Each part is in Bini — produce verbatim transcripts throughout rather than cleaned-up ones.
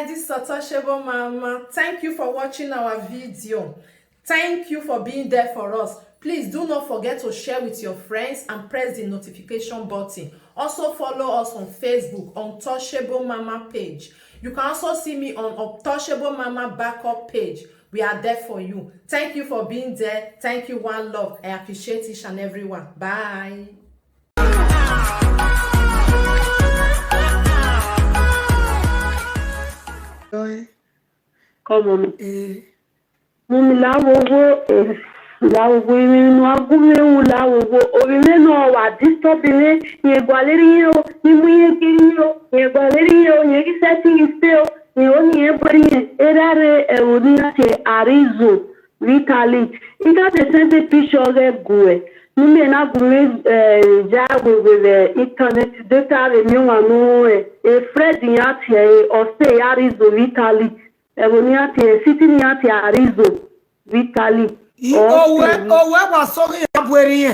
This is Untouchable Mama. Thank you for watching our video. Thank you for being there for us. Please do not forget to share with your friends and press the notification button. Also follow us on Facebook, Untouchable Mama page. You can also see me on Untouchable Mama backup page. We are there for you. Thank you for being there. Thank you, one love. I appreciate each and every one. Bye. Come on. Eh. Mummy, la wo wo, eh, la wo wo, emwi ne a gu mwẹ ru, la wo wo, ovbi mwẹ ne ọ wa disturb mwẹ, rẹn gualọ rhie o, ne I mu irẹn gie rhie o, rẹn gualọ rhie o, rẹn ghi sẹtin ghi fe o, rẹn o, ne irẹn bu ẹre rhie, erha rre ẹvbo ne iran tie Arizo vbe Italy. I ka te send picture ọghe gu ẹre, ne imẹ na gu mwẹ, eh, ya wewe vbe internet, data vbe miẹn ọmwa ne ọ rẹn, e friend iran tie ẹre, ọ sẹ Arizo vbe Italy. Ẹvbo ne iran tie, city ne iran tie Arizo vbe Italy. I, ọ owẹ, sẹ owẹ wa sọ ghe ya bu ẹre rhie.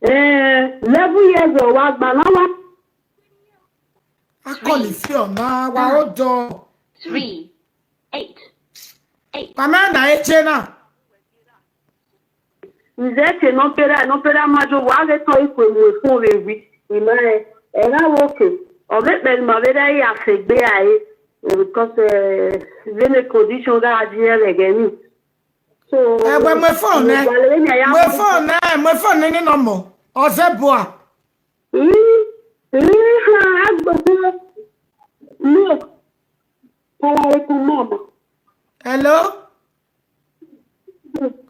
Eh, eleven years ọ wa gba na wa. A call if you na wa odọ. Three, eight, eight. Mama na eche na. Nzẹ te ne ọ bera, ne ọ bera ma jo, wa ghe tọ ikue mu efun vbe wi, ima rẹn, ẹ gha vbe oke, ọ vbe kpẹ ne ima vbe rẹn ya fe egbe rae, because, eh, vbene condition gha ji rẹn vbe ẹghẹ ni. So, Ẹwẹ mu efun nẹ, mu efun nẹ, mu efun nẹ, nene ọmọ, ọ zẹ bua. Mm, mm, ha, agbogbo. Look, Salam alaikum, mama. Hello?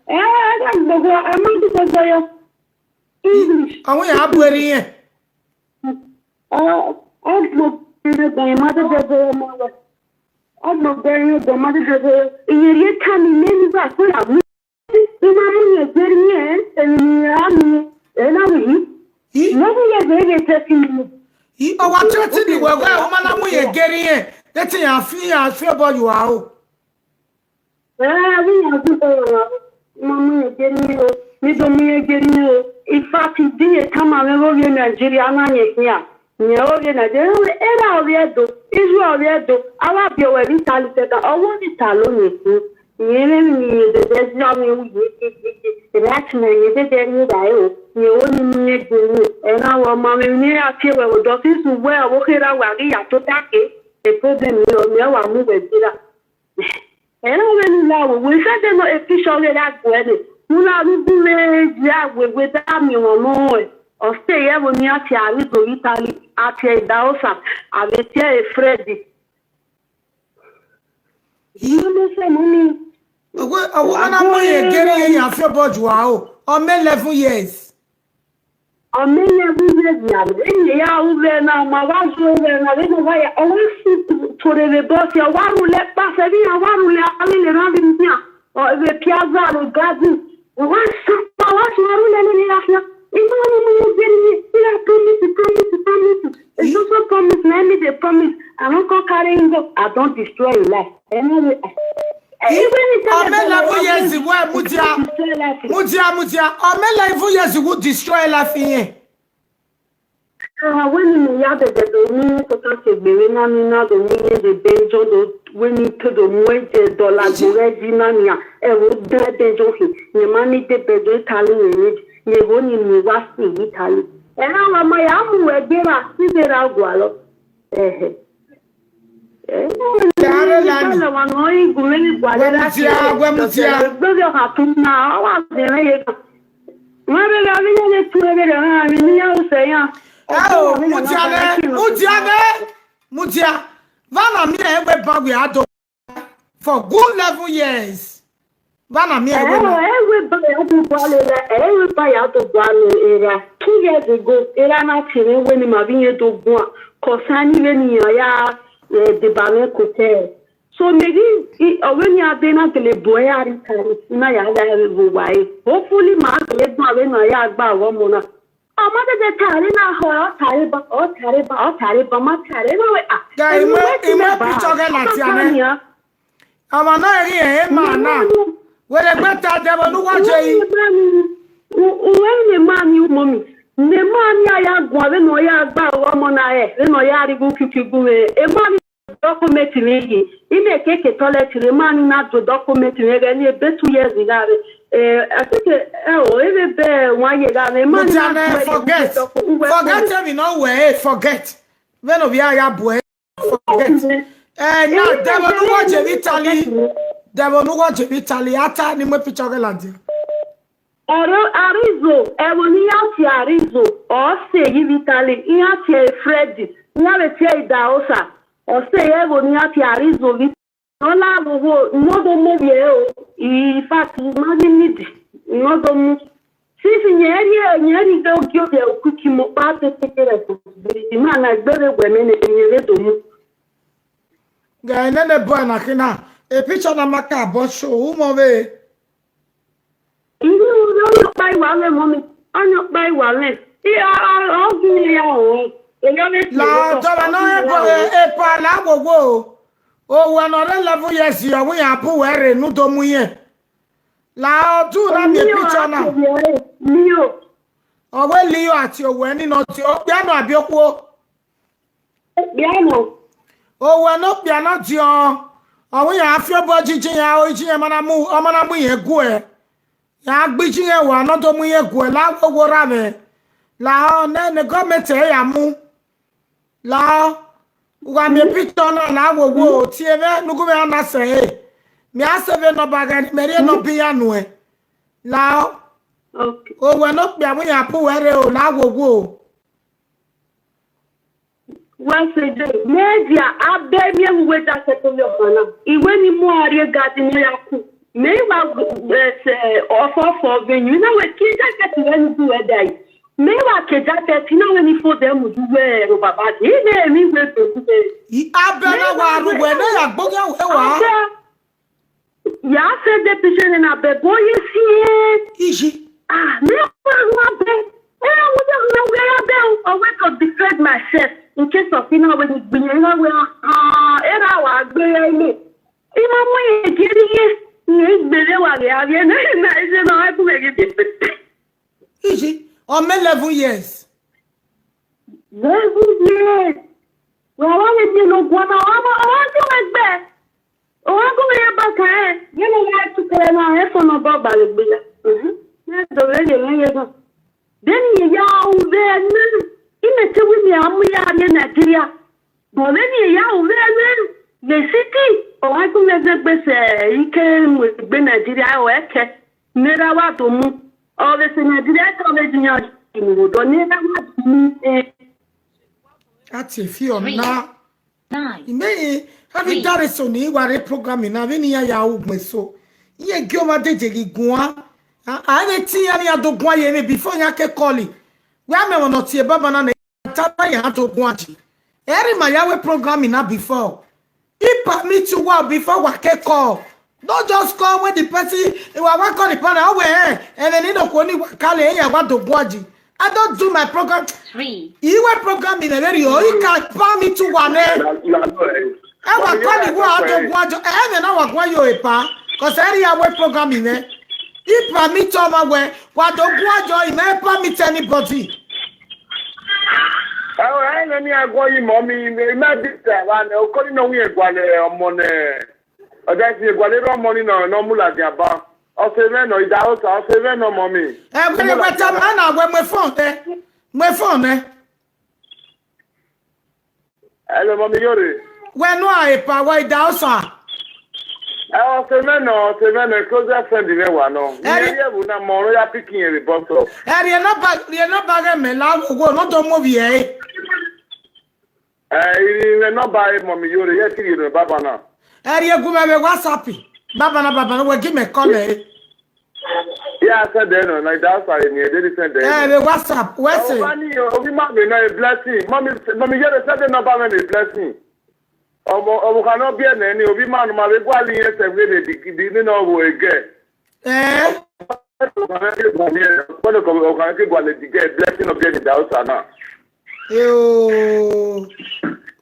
Eh, agbogbo, a ma dẹ dẹ yo. English. Àwọn yẹn á bu ẹrí yẹn. Ah, agbogbo, ma dẹ dẹ yo, mama. Agbogbo, ma dẹ dẹ yo. Iye ye ka mi ne ni ba ko la mu. I ma mu yẹn geri yẹn, emwi ne I ra miẹn, ẹ na wẹ yi. I? Ne ọ mu yẹn geri yẹn thirty minutes. I, ọ wa threaten wẹ wẹ ọ ma na mu yẹn geri yẹn, de te iran fi, iran fi obọ ye uwa o. Ẹ, vbe iran fi obọ ye uwa o. I ma mu yẹn geri yẹn o. Ne I do mu yẹn geri yẹn o. In fact, I di yẹn tama mwẹ vbe ovbi Nigeria na yẹn khian. Yẹn ovbi Nigeria, erha ovbi Ẹdo, Israel ovbi Ẹdo, a wa biẹ wẹ vbe Italy sẹka, ọ wa vbe Italy yẹn khin. Yẹn vbe emwi ne yẹn dẹdẹ zẹ ọmọ ẹwu ye, ye, ye, ye. Right now, yẹn dẹdẹ rhie ra ẹre o. Yẹn o ni mu yẹn gbe ru. Ẹ na wẹ ọma mwẹ emwi ne iran tie wẹ vbe odọ, since wẹ ọvbokhan erha wa ghi ya tota ke, e problem rẹ, ọ mẹ wa mu wẹ gbe ra. Ẹ na wẹ ne u la wẹ, wẹ fẹ de nọ e picture ọghe ra guẹ nẹ. U la ru bu mwẹ ya wẹ, wẹ da miẹn ọmwa ne ọ rẹn. Ọ sẹ ẹvbo ne iran tie Arizo vbe Italy, a tie Idahosa, a vbe tie Fred. Iye ne sẹ mọ ni. Ọwẹ, ọwẹ, a na mu yẹn geri yẹn ya fi obọ ye uwa o. Ọ mẹ eleven years. Ọ mẹ eleven years ya, vbene ya ru vbe na, ma wa zo vbe na, vbene wa ya, ọ wa si tore vbe bus, ọ wa rhulẹ kpasẹ, vbe iran wa rhulẹ, a ghi le rhan vbe nian, ọ, vbe Piazza, vbe Garden. Ọ wa sa, ọ wa sa rhulẹ ne ya khian. I ma mu mu geri, I gha promise, promise, promise. It's also promise, na me dey promise. I no come carry him go. I don destroy him life. Anyway, I, I, even if I Ọ mẹ eleven years wẹ mudia, destroy life. Mudia, mudia. Ọ mẹ eleven years who destroy life yẹn. Ah, when you ya the the the me to take a baby na me na the me the benjo the when you to the mu the dollar go ready na me, e wo da benjo he. Ye ma ni the benjo Italy ni, ye wo ni mi wa si Italy. E na wa ma ya mu we gbe ra, si gbe ra gualọ. Ehe. Yare lani. Wẹ mudia, wẹ mudia. Ẹ o, mudia nẹ, mudia nẹ, mudia. Vbana miẹn ẹwẹ ba wẹ a do for good eleven years. Vbana miẹn ẹwẹ na. Ẹ wẹ ba ya do gua lele, ẹ wẹ ba ya do gua lele era. Two years ago, era na tie mwẹ wẹ ne ima vbe iyẹn do guan. Kọsa ni vbene iran ya, eh, deba mwẹ kokẹ. So maybe, i, ọ vbe ni a de na gele bu ẹre a rhie Italy, na ya gha vbe vbe owa ẹre. Hopefully, ma gele guan vbene a ya gba vbe ọmọ na. Ọ ma dede tare na họ, ọ tare ba, ọ tare ba, ọ tare ba, ma tare na wẹ, ah, Guy, ẹni imẹ, wẹ ti imẹ mẹ ba, picture ghẹ na ọ tian ta nẹ. Nian. Ọmwa nọ ẹre rẹn, ema na. Wẹ rẹ gbe ta dẹ vbe ne uwa je yi. Uwẹ ne ma ni, umo mi. Ne ma ni a ya guan vbene ọ ya gba ọmọ na rẹ, vbene ọ ya rhie igho kiki gu mwẹ. Ema ni document mwẹ yi. I miẹn keke toilet rre, ma ni na do document mwẹ ghẹ ni ebe two years gha rre. Eh, I think, eh, oh, ebe be one year gha rre, ma ni na do ẹre forget. Forget, emwi ne ọ wẹ, eh, forget. Vbene ovbi a ya bu ẹ, forget. Eh, na, devil nu wọ je vbe Italy. Devil nu wọ je vbe Italy. Ata ni mu picture ghẹ ladian. Ọre Arizo, ẹvbo ne iran tie Arizo, ọ sẹ yi vbe Italy, iran tie Fred, iran vbe tie Idahosa, ọ sẹ ẹvbo ne iran tie Arizo vbe Italy. Ọ la vbe owo, ne ọ do mu ovbi ẹre o, in fact, ma ghi need, ne ọ do mu. Since yẹn rhie, yẹn rhie ighẹ ogiovbi ẹre, uku iki mu ọkpa take take responsibility, ma na gbe vbe wẹ mẹ ne yẹn vbe do mu. Ghẹ nene boy na khin na, e picture na ma ka bọ show, u mọ vbe? Iye ure ọyọkpa iwa mwẹ, mummy, ọyọkpa iwa mwẹ. I, a, a, ọ gu iran o. Eya vbe tie La vbe otọ, dọmwa ọ nọ gu iran o. Epa la wowo o. Owẹ ne ọ rre eleven years, ọ wẹ iran bu uwẹ rre ne u do mu irẹn. La ọdun na miẹn Leo picture na. Ake vbe ẹre, Leo. Ọ wẹ Leo ati owẹ ni nọ tie okpia nọ abi okhuo. Okpia nọ. Owẹ ne okpia na diọn, ọ wẹ iran fi obọ jiji iran, o iji iran ma na mu, ọ ma na mu irẹn guẹ. Ya gbe iji iran wa ne ọ do mu irẹn guẹ, la wowo ra mwẹ. La ọ nẹ ne gọọmenti ẹre ya mu. La ọ, u gha miẹn picture na, la wowo, tie mwẹ ne u gu mwẹ a na sẹ ẹre. Mẹ a sẹ vbe nọmba ghẹ ne mẹ rhie nọmba iran nuẹn. La ọ, Okay. Owẹ ne okpia mu iran bu uwẹ rre o, la wowo. Wa sẹ de, mẹ dia abẹ miẹn vbe uwu jacket ovbi ọkpa na. Iwẹ ni mu a rrie garden ne ya ku. Mẹ i wa, eh, sẹ ọfọfọ vbe yin na wẹ ke jacket ghẹ ni gu wẹ da yi. Mẹ i wa ke jacket na wẹ ni fo dẹ mu du wẹ ro baba de. I mwẹ emwi wẹ do ku wẹ. I abẹ na wa ru wẹ ne ya gbogha wẹ wa. Abẹ. Ya sẹ de picture na bẹ bo ye si. Iji. Ah, me wa ru abẹ. Eh, wo ya na we abẹ o. I want to defend myself in case of ina we ni gbin na we. Ah, era wa gbe ya ile. I ma mu ye giri ye. Ye gbere wa ge avie na na ise na wa ku me ge de. Iji, ọmọ eleven years. Eleven years. Wa wa vbe die ne oguan na, ọ ma, ọ ma gu mwẹ gbe. Ọ ma gu mwẹ ye ba kan ẹn, ye ne ọ ya tu kẹrẹ na, ẹn fo ne ọ bọ ba vbe gbe ya. Mhm. Ne do vbe rhie mwẹ ye gan. Vbene I ya ru vbe ẹre, I mẹ te wẹ mẹ a mu ya rrie Nigeria. But vbene I ya ru vbe ẹre, vbe city, ọ wa gu mwẹ zẹ gbe sẹ, I ke mu egbe Nigeria, ọ ẹkẹ. Ne erha wa do mu. Ọ vbe sẹ Nigeria, ẹkẹ ọ vbe di yan mu odọ, ne erha wa do mu, eh. A tie fi ọ na. Nine. Imẹ, a vbe dare so ni wa rre program na, vbene iran ya ru ugbẹn so. Iran gie ọmwa dede ghi guan. A, a vbe te iran ni a do guan ye emwi before iran ke call. Wẹ a mẹ ẹmwẹ ne ọ tie baba na nẹ, ta na ya do guan ji. Ẹ rhie ima ya wẹ program na before. I permit you well before wa ke call. Don't just call when the person, wa wa call the person, oh, well, eh, and then you know, when you call it, yeah, what do guan ji. I don't do my program. Three. Iwe program in a very, oh, you can permit you one, eh. I wa call the one, I don't want you, eh, and then I wa guan yo epa, 'cause every hour program in, eh. I permit you, my way, wa do guan jo, I may permit anybody. Ẹwẹ, ẹ nẹ ne iran guan yi mọ mi, I ma bi ta wa nẹ, okọ ni nọ wiẹn gualọ ọmọ nẹ. Ọ da si gualọ erha ọmọ ni nọ, ne ọ mu ladian ba. Ọ sẹ mwẹ nọ, Idahosa, ọ sẹ mwẹ nọ, mummy. Ẹ, wẹ, wẹ tama na, wẹ mu phone nẹ. Mu phone nẹ. Hello, mummy, yore. Wẹ nu a epa, wẹ Idahosa. Ẹ, ọ sẹ mwẹ nọ, ọ sẹ mwẹ nọ, close friend mwẹ wa nọ. Ẹ, ẹ, rhie ẹvbo na, mọ ọre ya pick in the bus stop. Ẹ, rhie number, rhie number ghẹ mẹ la wo, wo, ne ọ do mu ovbi ẹre. Ẹ, I rhie mwẹ number ẹre, mummy, yore, ye te rhie mwẹ baba na. Ẹ, rhie gu mwẹ vbe WhatsApp. Baba na, baba na, wẹ gi mẹ call ẹre. Ya send ẹre nọ, na Idahosa ni, ẹ de send ẹre nọ. Ẹ, vbe WhatsApp, wẹ sẹ. Ọba ni, ovbi ma mwẹ na a blessing. Mummy, mummy, yore, send the number mwẹ na a blessing. Ọmọ, ọmọ kha ne ọ biẹ nẹ ni, ovbi ma ne ma vbe gualọ irẹn sẹ vbe ne di, di ni nọ vbe egẹ. Eh? Ọkhan ke gualọ irẹn, ọkhan ke gualọ di gẹ blessing of getting the house na. Eo.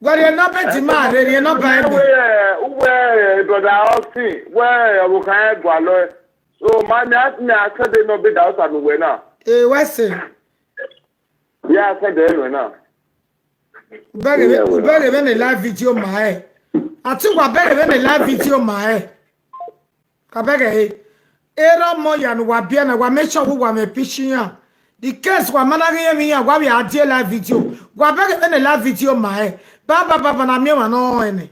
Wẹ rhie number di ma, rhie, rhie number ẹre. Uwẹ, uwẹ, brother Austin, wẹ ọvbokhan gualọ. So, ma, mi a, mi a send the number da house nu wẹ na. Eh, wẹ sẹ. Ya send ẹre nuẹn na. Ubẹghe vbe, ubẹghe vbene live video ma ẹ. Ati wa bẹghe vbene live video ma hẹ. Ka bẹghe he. Erha ọmọ ya ne uwa biẹ na, wa make sure wa mwẹ picture iran. The case wa ma na ghi mwẹ iran, wa vbe a die live video. Wa bẹghe vbene live video ma hẹ. Baba, baba, na miẹn ọmwa ne ọ rẹn nẹ.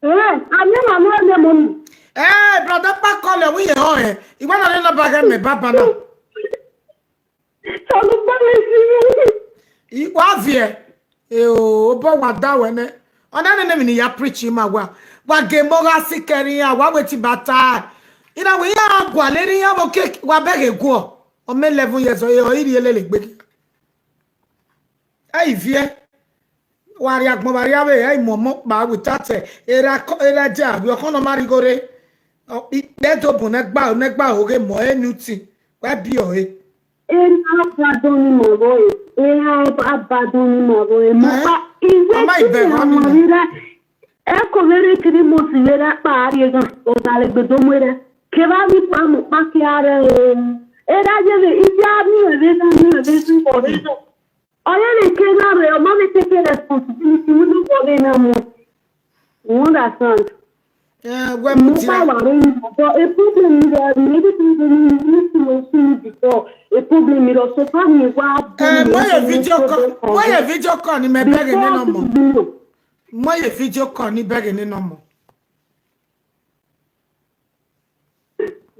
Eh, a miẹn ọmwa ne ọ rẹn nẹ, mummy. Eh, brother, pa call wẹ iye họn hẹ. Iwa na nọ ba ghẹ mẹ baba na. Ọlọkpa mwẹ si mwẹ. I, wa viẹ. E o, obọ wa da wẹ nẹ. Ọ na nene emwi ne I ya preach ma wa. Wa ge mọ gha si kẹrin iran, wa wẹ ti ba ta. Ina wẹ iran gualọ erha iran vbe okiekie, wa bẹghe guọ. Ọmọ eleven years, ọ, ọ i rhie lele egbe. Ẹ i viẹ. Wa rhie agbọn vbe a rhie avbe, ẹ i mu ọmọ kpa without, eh, erha kọ, erha dia, vbe ọkhọn ne ọ ma rhie igho rre. Ọ, ikpẹ do bun ne ẹgba, ne ẹgba oghe mọ, ẹ nuti. Wa biẹ ọre. Erha abadọn ni ma vbọ re, erha abadọn ni ma vbọ re, mọ Eh? kpa, iwe Ama ti ibẹ ne wa a mi ma na. Vbe ra, ẹko vbe rre three months vbe ra kpa a rrie ghan, ọ na legbe do mu erha. Kevbe a vbe ikpa mu kpa ke a rre o. Erha ye vbe, iye a miẹn vbe na, miẹn vbe zun vbe ọre nọ. Ọ yẹrẹ ke na rre, ọ ma vbe take responsibility, wẹ ne uwẹ vbe na mu. You understand? Eh, wẹ Mo mudia. Kpa wa rre ni, but a problem ni rẹ, maybe people need to know before. A problem ni rẹ, so far ni wa Eh, mo ye video call, mo ye video call ni mẹ bẹghe ne nọ mọ. Mo ye video call ni bẹghe ne nọ mọ.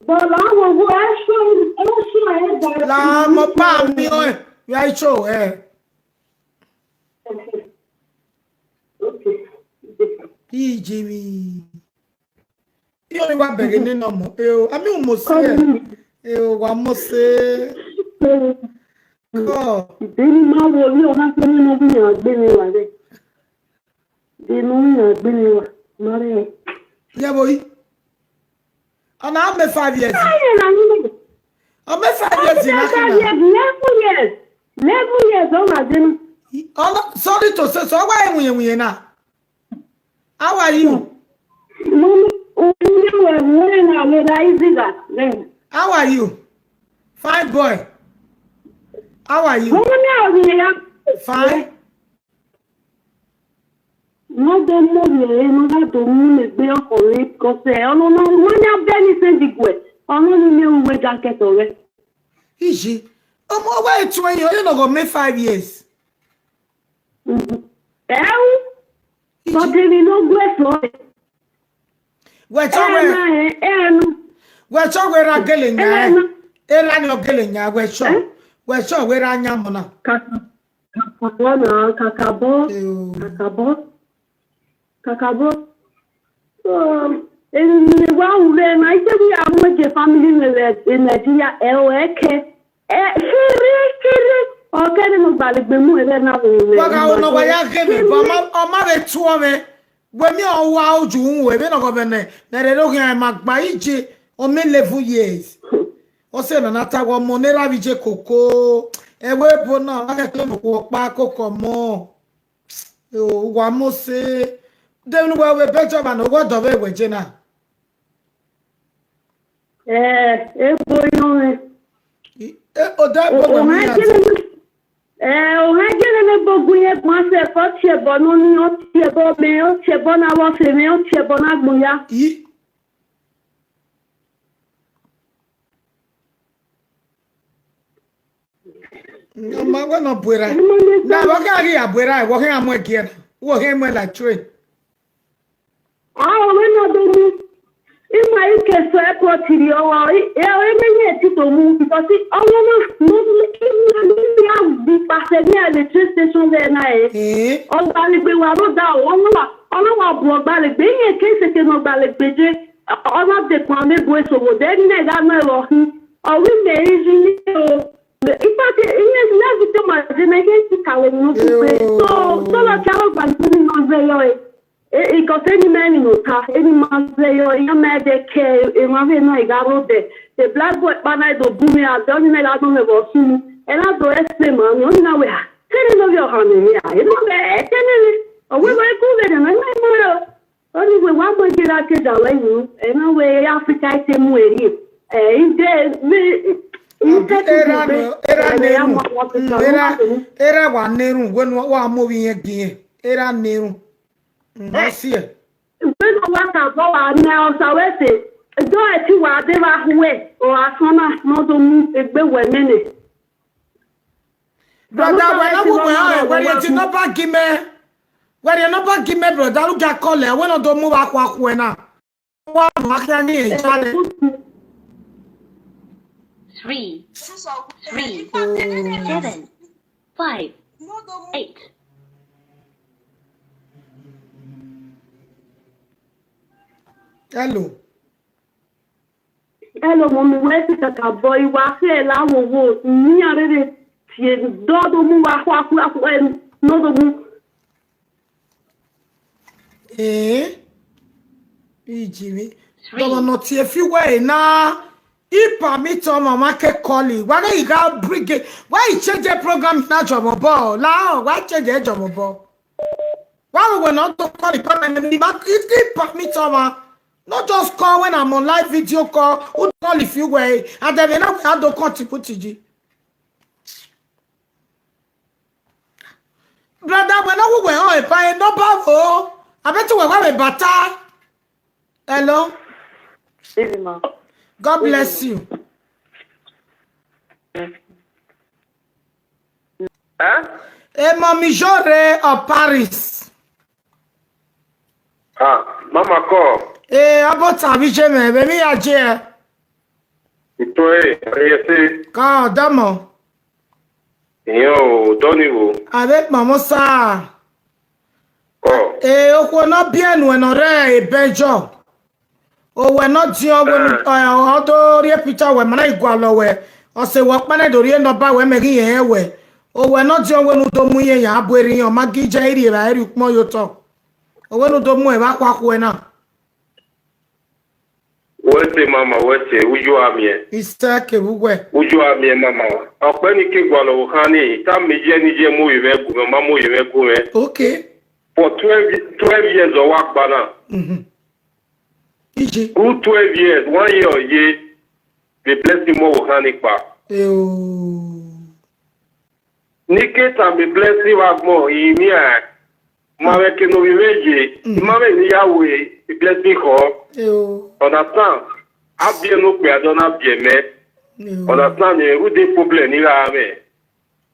But I will go, I show, I show, I La mo pa mi o, ya icho, eh. Okay. Okay. Iji mi. Iyo ni wa bẹghe ne nọ mọ. E o, ami u mo se. Come. E o, wa mo se. Come. Ko. Deni ma wo ni o ha se ni no bi ya gbe ni wa re. Deni o ya gbe ni wa. Ma re. Ye bo yi. Ọna ọ mẹ five years. Five years na ni. Ọ mẹ five years na kina. Eleven years. Eleven years ọ ma deni. Ọna, sorry to say, so wa enwe enwe na. How are you? Mummy, we, we, we, we, we, we, we, How are you? Fine boy. How are you? Mummy, we, we, Fine. No do mo ye, no da do mu ne gbe ọkọ re, because, eh, ọnọ na, wẹ ne a bẹ ni send guẹ, ọnọ ni mẹ uwe jacket ọghẹ. Iji, ọmọ wa etu ẹyin, ọ ye nọ gọ me five years. Mhm. Ẹu, Iji. But if you no go for it, Wẹ chọ wẹ, ẹna, eh, ẹnu. Wẹ chọ wẹ ra gele nya, eh. Ẹna. Era ni ọ gele nya, wẹ chọ. Eh? Wẹ chọ wẹ ra nya mọ na. Kaka, kakabọ na, kakabọ, Eyo. Kakabọ, kakabọ. So, eni ne wa wu vbe na, I say we are among the family in Nigeria, eh, oh, okay. Eh, kere, kere, ọ kere ne ọgbalegbe mu ẹre na vbe Wa gha, ọ nọ wa ya ghe mẹ, but ọ ma, ọ ma vbe tuọ mwẹ. Wẹ mi ọ wa oju uhunmwu, vbene ọ ghọ mwẹ nẹ, ne rre roghian ma gba ije, ọ mẹ eleven years. Ọ sẹ na na ta wẹ ọmọ ne erha vbe ije koko. Ẹvbo ebo na, ọ ma khẹke ne okhuo ọkpa koko ọmọ. O, wa mo se. De unu wẹ wẹ bẹjọ ba ne owẹ ọdọ vbe wẹ je na. Eh, ebo yọn mwẹ. I, e, odẹ ebo O, wẹ o mu ha ya gele dẹ. Ne, eh, o ha gele ne ebo gu yẹn guan sẹ, ọ tie ẹbọ ne ọ ni, ọ tie ẹbọ mẹ, ọ tie ẹbọ ne avbe ọse mwẹ, ọ tie ẹbọ ne agbọn ya. I. Ọ ma wẹ ne ọ bu erha. Ẹ ma le Na, sẹ. Wẹ ọ khian ghi ya bu erha, wẹ ọ khian mu ẹgiẹ na. Wẹ ọ khian mu ẹla train. A, ọmọ na do mu. Ima i ke so airport rri ọmwa, e, e, ene ye ti do mu, because ọmọ na, no, no, no, bi pasẹ ni a le train station there na, eh. Eh. Ọgbalegbe wa rho da, ọmọ na, ọmọ na wa bu ọgbalegbe, iye ke seke ne ọgbalegbe je, ọ na dekun amẹ bu eso vbe odẹ, ẹghẹ ne a gha nọ ẹre ọ khin. Ọ wẹ imẹ i yi ni o. In fact, iye ne a vi te ma je na, iye ti ka wẹ ne ọ khin pe. So, Yo. so na cha ọgbalegbe ni nọ zẹ yọ, eh. E, because eni ma emwi ne ọ ta, eni ma zẹ yọ, iran ma ẹdẹ ke emwa vbe na i gha rre odẹ. The black boy kpa na do bu mwẹ adẹ, ọni na gha nọ mwẹ vbe ọ sunu. Ẹ na do explain ma, ọni na wẹ, ha, te ne ovbi ọha mwẹ a, ẹ na wẹ, ẹ te ne mwẹ. Ọ wẹ, wẹ gu vbe nẹ, ẹ na mu rẹ o. Ọni wẹ, wa mu ẹdẹ ra ke da wẹ yu, ẹ na wẹ, Africa i te mu ẹre. Ẹ, i de, mi, i Abi te ti erha gbe, nọ, erha ẹ, ne ya erhun. mu àwọn Mm, Africa, erha, wa do. Erha wa ne erhun, wẹ nu wa mu ovbi yẹn gi yẹn. Erha ne erhun. Mm, ọ siẹ. Vbene ọ wa ka vbọ wa ne Ọsa wẹ sẹ, do ẹtin wa de vbe akhue, ọ gha sọn na ne ọ do mu egbe wẹ nene. Brother, wẹ ne ọ wu wẹ ọnrẹn, wẹ rhie di nọmba gi mẹ. Wẹ rhie nọmba gi mẹ, brother, u gia call ẹ, wẹ ne ọ do mu vbe akhua khuẹ na. Wa ma khian ni eja nẹ. Three, three, seven, five, eight. Hello. Hello, mummy, wẹ sẹ kakabọ, I wa khẹ la wowo, ne iran rherhe tie dọdọ mu wa khua khua khua, nọdọ mu. Eh? Ijimmi. Three. Dọmọ nọ tie fi wẹ na. I permit ọmọ ma ke call. Wa ghe I gha bring it. Wa I change the program na jọmọ bọ. La, wa change e jọmọ bọ. Wa we wẹ na do call the program, ma I, I permit ọmọ. Not just call when I'm on live video call. U call if you were. And then na we I do contribute ji. Brother, wẹ ne ọ wu wẹ ọnrẹn, ba e nọmba vbo. Abẹ te wẹ wa vbe bata. Hello. Evening, ma. God bless you. Eh? Emọ mi Iyore of Paris. Ah, mama kọ. Eh, abota vbe iye mwẹ, vbe emwi ya je ẹ. Ito e, ẹyẹ se. Ka ọdamọ. Iyan o, dọni wo. Avbe kpọnmwẹ osa. Kọ. Eh, okhuo ne ọ biẹ nuẹn ne ọ rre Ebẹnjọ. Owẹ ne ọ diọn wẹ nu, eh, ọ do rhie picture wẹ, ma na i gualọ wẹ. Ọ sẹ wẹ ọkpa nẹ do rhie nọmba wẹ, mẹ ghi rẹn wẹ. Owẹ ne ọ diọn wẹ ne u do mu iye yan, a bu erriọ, ọ ma ghi jẹ irri evbare rhie ukpọn ye otọ. Owẹ ne u do mu ẹmwẹ akhua khuẹ na. Wẹ sẹ mama, wẹ sẹ, uyo a miẹn. Isẹ kevbe uwẹ. Uyo a miẹn mama. Ọkpẹ ni ke gualọ vbe okhan ni, tama iye ni ye mu ovbi mwẹ gu mwẹ, ọ ma mu ovbi mwẹ gu mwẹ. Okay. For twelve, twelve years ọ wa gba na. Mhm. Ije. Good twelve years, one year ọ ye, the blessing mu vbe okhan ni kpa. Eo. Ne I ke tama Blessing vbe agbọn, I miẹn, ma mwẹ eke ne ovbi mwẹ ye, I ma mwẹ ne I ya ru Blessing khọ. Understand? A biẹ ne okpia, a do na biẹ mẹ. Understand? Rhunmwuda problem ne I gha mwẹ.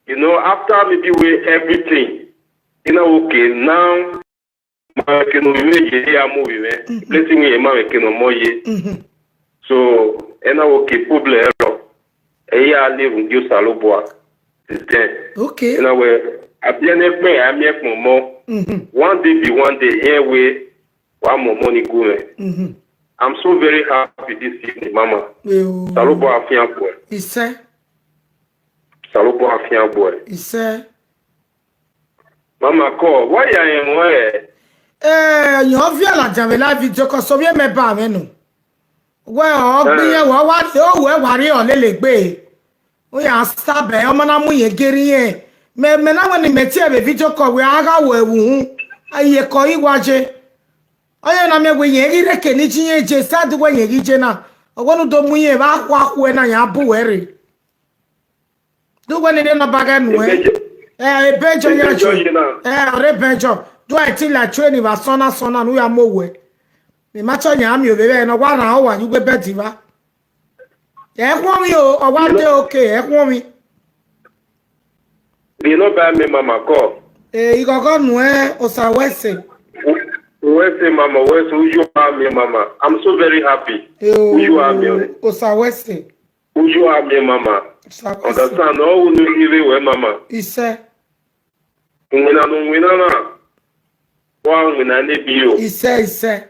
You know, after maybe we everything, I na wẹ okay, now, ma mwẹ eke ne ovbi mwẹ ye, I ya mu ovbi mwẹ. Blessing wẹ irẹn ma mwẹ eke ne ọ mọ ye. So, ẹ na wẹ okay, problem ẹrọ. Ẹ ya le rhunmwuda Osanobua. Then, okay. Ẹ na wẹ, a biẹ ne ẹkpẹn, a miẹn ẹkpẹn ọmọ. One day be one day, irẹn wẹ, wa mu ọmọ ni gu mwẹ. I'm so very happy this evening, mama. Eo. Osanobua fian gbuẹ. Isẹ. Osanobua fian gbuẹ. Isẹ. Mama kọ, wa ya rẹn ruẹ? Eh, ọyẹn ọ viọ ladian vbe live video, cause ovbi mwẹ ba mwẹ nọ. Wẹ ọ gbe irẹn, wẹ ọ wa, o wẹ wa rrie ọ lele egbe. U ya stab ẹ, ọ ma na mu irẹn geri irẹn. Mẹ, mẹ na wẹ ne mẹ tie vbe video call, wẹ a gha wẹ vbe uhunmwu. A ye kọ i wa je. Ọ ya na miẹn wẹ irẹn ghi rre eke ne iye irẹn je, sẹ a do wẹ irẹn ghi je na. Ọ wẹ ne u do mu irẹn vbe akhua khuẹ na, ya bu uwẹ rre. Do wẹ nene nọmba ghẹ nuẹn. Ebẹnjọ. Eh, Ebẹnjọ ya Ebẹnjọ ju. Ye na. Eh, ọre Ebẹnjọ. Do a ti la train vbe asọn na, asọn na ne u ya mu owẹ. Mẹ ma tọ yan miẹn ovbi mwẹ ne ọ wa rhan ọ wa ye uwu bed va. Ẹ khuọnmwi o, ọ wa de okay, ẹ khuọnmwi. Rhie nọmba mẹ, mama kọ. Eh, ighọghọ nuẹn, Osa wẹ sẹ. Wẹ sẹ, mama, wẹ sẹ, uyo a miẹn, mama. I'm so very happy. Eh, o, uyo a miẹn. Osa wẹ sẹ. Uyo a miẹn, mama. Osa wẹ sẹ. Understand? Ọ unu ni rre wẹ, mama. Isẹ. Winna ne u winna na, wa winna ne biyo. Isẹ, isẹ.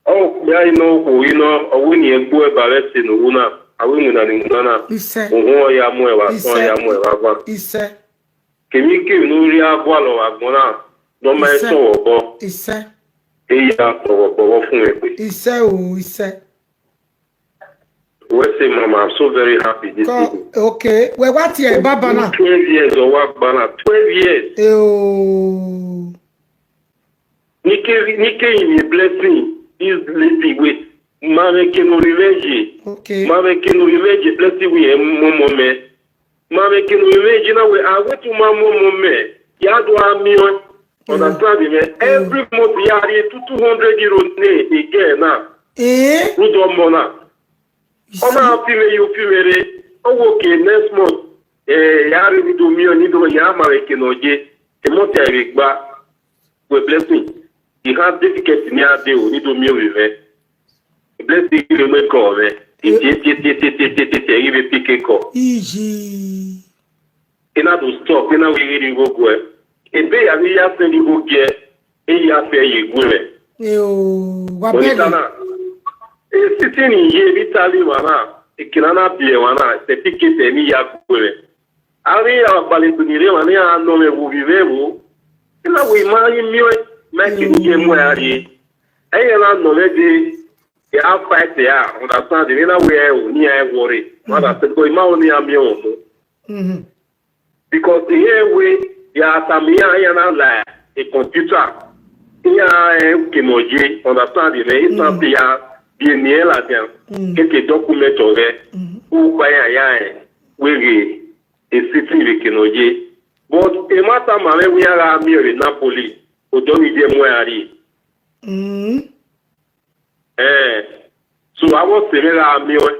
Ọ kpia inọ okhuo inọ, ọ wẹ ne irẹn gbe uẹ ba vbe ẹse ne u ru na, a wẹ winna ne u winna na. Isẹ. Uhunmwu ọ ya mu ẹ vbe asọn, ọ ya mu ẹ vbe avan. Isẹ. Kemwikemwi ne u rhie a gualọ vbe agbọn na, ne ọ ma Isẹ. Sọn vbe obọ. Isẹ. Eya, ọvbọvbọ fun egbe. Isẹ o, isẹ. Wẹ sẹ, mama, I'm so very happy this evening. Okay, wẹ wa tie baba na. Twelve years, ọ wa gba na, twelve years. Eo. Nike, nike in a blessing, this lady wey, ma mwẹ eke ne ọ rre mwẹ ye. Okay. Ma mwẹ eke ne ọ rre mwẹ ye, blessing wey ẹ mu ọmọ mẹ. Ma mwẹ eke ne ọ rre mwẹ ye na wẹ, a wẹ te u ma mu ọmọ mẹ, ya do a miẹn. Understand me? Every month, ya rhie two two hundred euro ne e girl na. Eh? Rhunmwuda ọmọ na. Ọ na fi mwẹ yo, fi mwẹ rre. Ọ wo ke next month, eh, ya rhie ne I do miẹn ọẹn, ne I do, ya ma vbe eke ne ọ ye. Emọ ta vbe gba. Wẹ Blessing, I ha de ticket ne a de o, ne I do miẹn ovbi mwẹ. Blessing ghi vbe mu ekọ mwẹ. Tie, tie, tie, tie, tie, tie, tie, tie, ghi vbe pick ekọ. Iji. I na do stop, I na wẹ I ghi rhie igho guẹ. Ebe ya vbe ya send igho giẹ, e ya fẹ ye gu mwẹ. Eo, wa Onisa bẹghe. Na, e sisi ni ye vbe Italy wa na, eke na na biẹ wa na, certificate ni ya gu mwẹ. Avbe iran kpalẹ egbe ni rre emwa ne iran nọ mwẹ vbe ovbi mwẹ vbo. I na wẹ I ma ghi miẹn ọẹn, ma kẹ ni ye mu ẹre rrie. Ẹi ya na nọ mwẹ dee, ya fight ya, understand, I na wẹ ẹo, ne iran worry. Understand, because I ma ho ne iran miẹn ọmọ. Mhm. Because iran wẹ, ya tama iran, iran na la e computer. Iran, eh, ke mọ ye, understand, I na, isan te ya, biẹ ne iran ladian, keke document ọghẹ. U kpa iran ya, eh, wẹ ghe, e city vbe eke ne ọ ye. But emwa tama mwẹ wẹ iran gha miẹn vbe Napoli, odọ ni ye mu ẹre rrie. Mm. Eh, so avbe ọse mwẹ gha miẹn ọẹn.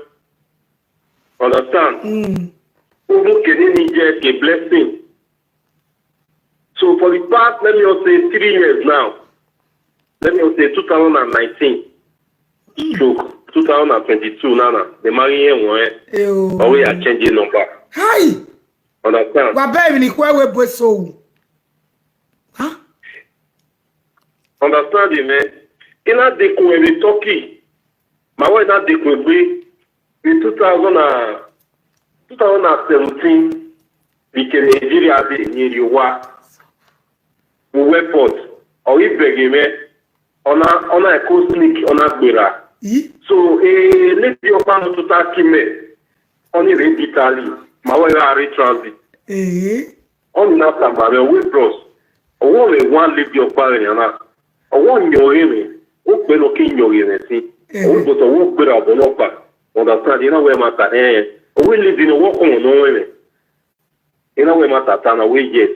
Understand? Mm. Ugbẹn kene ni ye ke Blessing. So for the past, let me just say three years now, let me just say two thousand and nineteen, stroke two thousand and twenty-two nana, the marry here one. Eo. Always I change the number. Hi. Understand? Wa bẹ emwi ni khuẹ wẹ bu eso. Huh? Understand me? I na dekun vbe Turkey. Ma wẹ I na dekun egbe vbe two thousand and, two thousand and seventeen, vbe eke Nigeria vbe eni rrie owa vbe uwu airport, ọ ghi bẹghe mwẹ, ọ na, ọ na ẹko sneak, ọ na gberra. Ih? So, eh, lady ọkpa ne ọ tota ki mẹ, ọ ni rre Italy, ma wẹ gha rre transit. Eh. Ọ ni na tama mwẹ wẹ, bros, ọ wẹ mwẹ wa lady ọkpa vbe nian na, ọ wẹ ọ yọn ọghe mwẹ, okpẹ ne ọ ke yọn ọghe mwẹ sin, ọ wẹ, but ọ wẹ ọ gberra obọ nọkpa, understand, I na wẹ ma ta, eh, ọ wẹ lady ne ọ wẹ ọkhọmwa ne ọ rẹn mwẹ. I na wẹ ma ta ta na wẹ yes.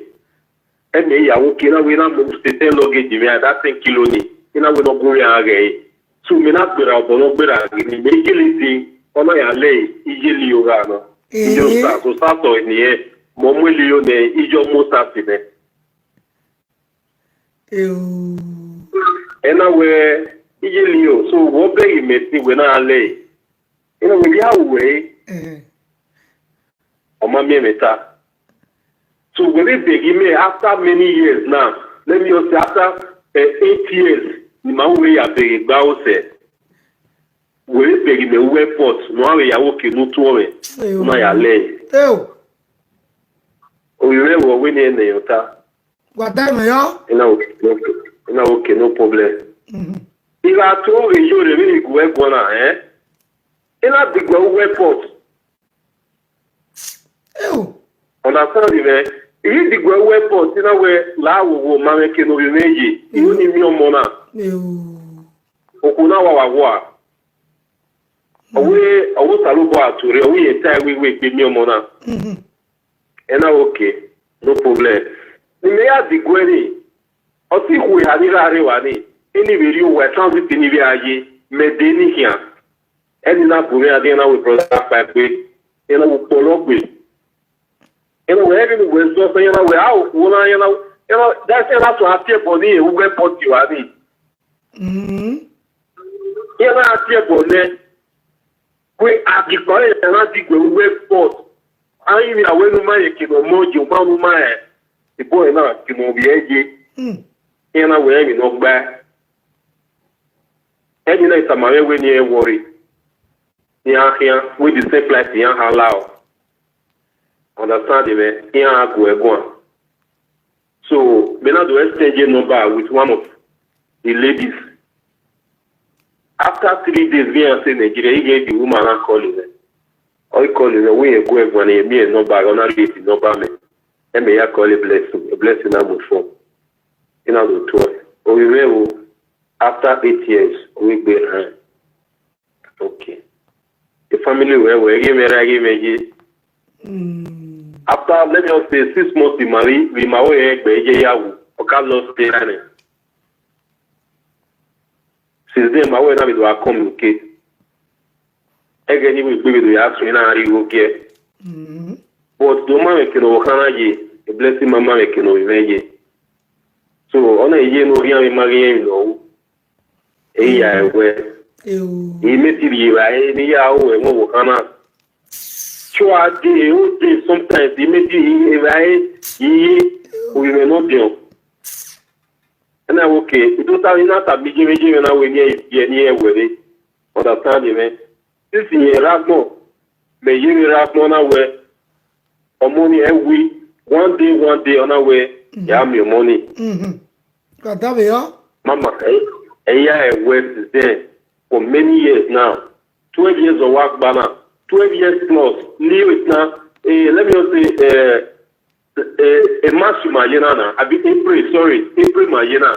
Ẹmwẹ ya wo ke, I na wẹ I na mu state luggage mwẹ, that ten kilo ni, I na wẹ ne ọ gu mwẹ a ghẹ ẹre. So mẹ na gberra obọ ne ọ gberra ghe ni, mẹ i gele de, ọ na ya lẹ iyeli yo gha nọ. Iye osa, so sa tọ eni ẹn, mẹ ọ mu eli yo nẹ, iye ọmọ osa si nẹ. Eo. Ẹ na wẹ iyeli yo, so wẹ ọ bẹghe mẹ sin wẹ na lẹ ẹre. I na wẹ vbe a ru ẹre. Eh. Ọ ma miẹn mwẹ ta. So wẹ vbe bẹghe mẹ after many years now, let me just say after, eh, eight years, ne ima ru vbe ya bẹghe gba osẹ. Wẹ vbe bẹghe mẹ vbe airport, ne ọ vbe ya wo ke ne u tuẹ mwẹ, Eo. U na ya lẹ. Eo. Ovbi mwẹ vbe ọ wẹ ne ẹ nẹ yọ ta. Wa da mwẹ yọ. I na okay, no, I na okay, no problem. Mhm. I gha to vbe yo rre vbe I gu ẹguae na, eh? I na diguẹ vbe airport. Eo. Understand mwẹ? I ghi diguẹ vbe airport, I na wẹ la wo wo ma mwẹ ke ne ovbi mwẹ ye. I ru ni miẹn ọmọ na. Eo. Okhuo na wa wa wa. Ọ wẹ, ọ wẹ Osanobua a tu rre, ọ wẹ irẹn ta ẹre wẹ egbe miẹn ọmọ na. Mhm. Ẹ na okay, no problem. Ne imẹ ya diguẹ ni, ọ sẹ ikhuo eha ni gha rre evba ni, eni vbe rrie owa transit ni vbe a ye, mẹ de ni khian. Ẹni na bu mwẹ a dia na wẹ brother kpaegbe, iran na wẹ ukpọlọ gbe. Iran na wẹ ẹmwẹ ne uwẹ zọ fẹ, iran na wẹ a okhuo na, iran na, iran na, that's iran na tun a tie ẹbọ ni, uwẹ pọ tie evba ni. Mm. Iran na tie ẹbọ nẹ, wẹ a ghi kpa ẹre, iran na diguẹ vbe airport. A ghi vbe a wẹ ne u ma ye eke ne ọ mọ ye, u ma ne u ma rẹn, e boy na eke ne ọ vbiẹ ye. Mm. Iran na wẹ ẹmwẹ ne ọ gbae. Ẹmwẹ na tama mwẹ wẹ ne iran worry. Iran khian, wẹ the same flight iran ha lao. Understand mwẹ, iran gha gu ẹre guan. So, mẹ na do exchange number with one of the ladies. After three days, me and say Nigeria, he gave the woman a call in. Ọ i call in, wẹ irẹn gu ẹre guan, irẹn miẹn number, ọ na rhie the number mẹ. Ẹmwẹ ya call a Blessing, a Blessing na mu phone. I na do tuẹ. Ovbi mwẹ vbo, after eight years, ọ vbe gbe rran. Okay. The family wẹ wẹ, ghe mwẹ ra, ghe mwẹ ye. Mm. After, let me just say, six months, ima vbe, ima vbe ẹgbẹ ye ya wu. ọ ka lost the line. Since then, ma wẹ na vbe do a communicate. Ẹghẹ ni wẹ egbe vbe do ya suẹn na rhie igho giẹ. But do ma mwẹ eke ne ọvbokhan na ye, Blessing ma ma mwẹ eke ne ovbi mwẹ ye. So, ọ na ye ne orhiọn mwẹ ma ghi rẹn emwi ne ọ ru. Eya ẹwẹ. Imeti rhie evbare ne I ya ru ẹmwẹ ọvbokhan na. Sure day, whole day sometimes, imeti evbare, iye, ovbi mwẹ ne ọ diọn. Ẹna wẹ okay, I do ta, I na tama iye mwẹ, iye mwẹ na wẹ ne irẹn ye ne irẹn wẹ re. Understand mwẹ? Since irẹn rre agbọn, mẹ ye vbe rre agbọn na wẹ, ọmọ ni ẹ wi, one day, one day, ọ na wẹ, ya miẹn ọmọ ni. Wa davbe yọ. Mama, ẹ, ẹ ya ẹwẹ since then for many years now. Twelve years ọ wa gba na. Twelve years plus. Ni wẹ na, eh, let me just say, eh, eh, eh, March ma ye na na. Abi April, sorry. April ma ye na.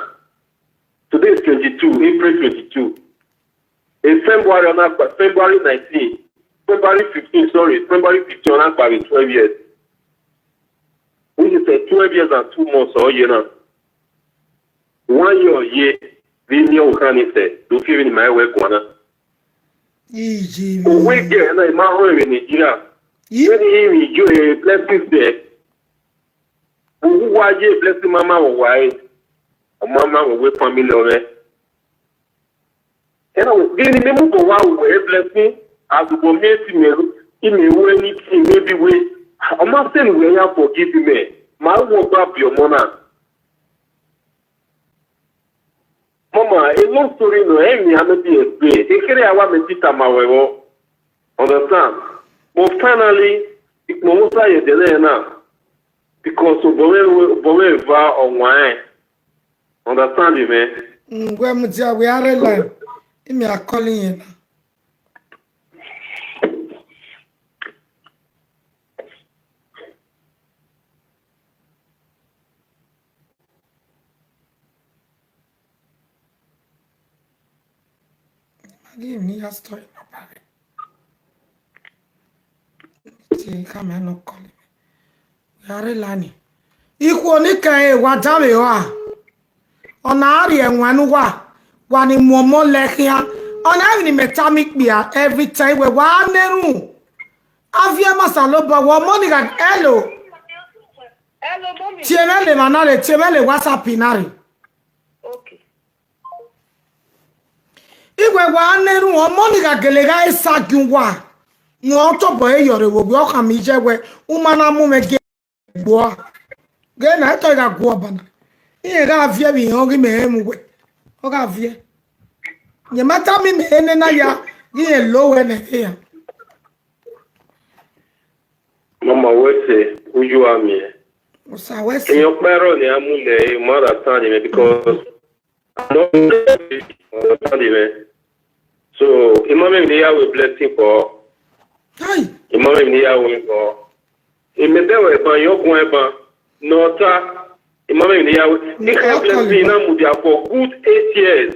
Today is twenty-two, April twenty-two. In February, ọ na gba, February nineteen, February fifteen, sorry, February fifteen, ọ na gba vbe twelve years. Which is, eh, twelve years and two months ọ ye na. One year ọ ye, vbe eni ọvbokhan ni sẹ, do fi vbene ima i wẹ guan na. Iji. Owe gẹ na, ima rhọẹn vbe Nigeria. Vbene I rinmwian iye Blessing sẹ, uwu wa ye Blessing ma ma mwẹ uwa ẹre, ọ ma ma mwẹ uwu family ọmwẹ. Ẹna wẹ, vbene imẹ mu obọ wa ru wẹ Blessing, azugbo miẹn te imẹ, imẹ ru anything, maybe wẹ, ọ ma sẹ ne uwẹ ya forgive imẹ, ma ru ọgba biẹ ọmọ na. Mama, a long story nọ, ẹ i miẹn a maybe explain. Ekherhe a wa mẹ te tama ruẹ vbọ. Understand? But finally, ikpọnmwẹ Osa ye ẹdẹ nẹ na, because obọ mwẹ, obọ mwẹ eva ọwaẹn. Understand mwẹ? Mm, wẹ mudia, wẹ a rre line. Imẹ a call iyẹn na. Imagine me, I story nobody. See, come here, no call me. Yare lani. Ikhuo ni kẹre wa davbe ọre. Ọ na rhie ẹwaẹn ne uwa, wa ni mu ọmọ lẹ khian. Ọ na emwi ne imẹ tama ikpia every time wẹ wa na erhunmwu. Aviẹ ma Osanobua, wẹ ọmọ ni gha, hello. Hello, mommy. Tie mwẹ le emwa na rre, tie mwẹ le WhatsApp na rre. Okay. Iwẹ wa na erhunmwu, ọmọ ni gha gele gha sa gie uwa. Wọn tobọ ẹre yọrọ vbe owie, ọ khama iye wẹ, u ma na mu mwẹ gie gbuọ. Ghe na, etọ gha guọ ọba na. Irẹn gha viẹ vbe irẹn, ọ ghi mẹ rẹn mu wẹ. Ọ gha viẹ. Yẹn ma tama imẹ nene na ya, ghi rẹn lo wẹ nẹ ya. Mama wẹ sẹ, uju a miẹn. Osa wẹ sẹ. Emwi ọkpa ẹrọ ne a mu lẹ, ma understand mwẹ, because I don't understand mwẹ. So, I ma mwẹ emwi ne I ya ru Blessing fọ. Kai. I ma mwẹ emwi ne I ya ru fọ. Imẹ bẹghe ẹban, yọ guan ẹban. Ne ọ ta, I ma mwẹ emwi ne I ya ru. I kha Blessing na mudia for good eight years.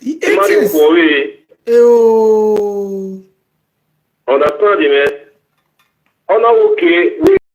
I ma rhie okhuo vbe. Eo. Understand mwẹ? Ọ na wẹ okay, we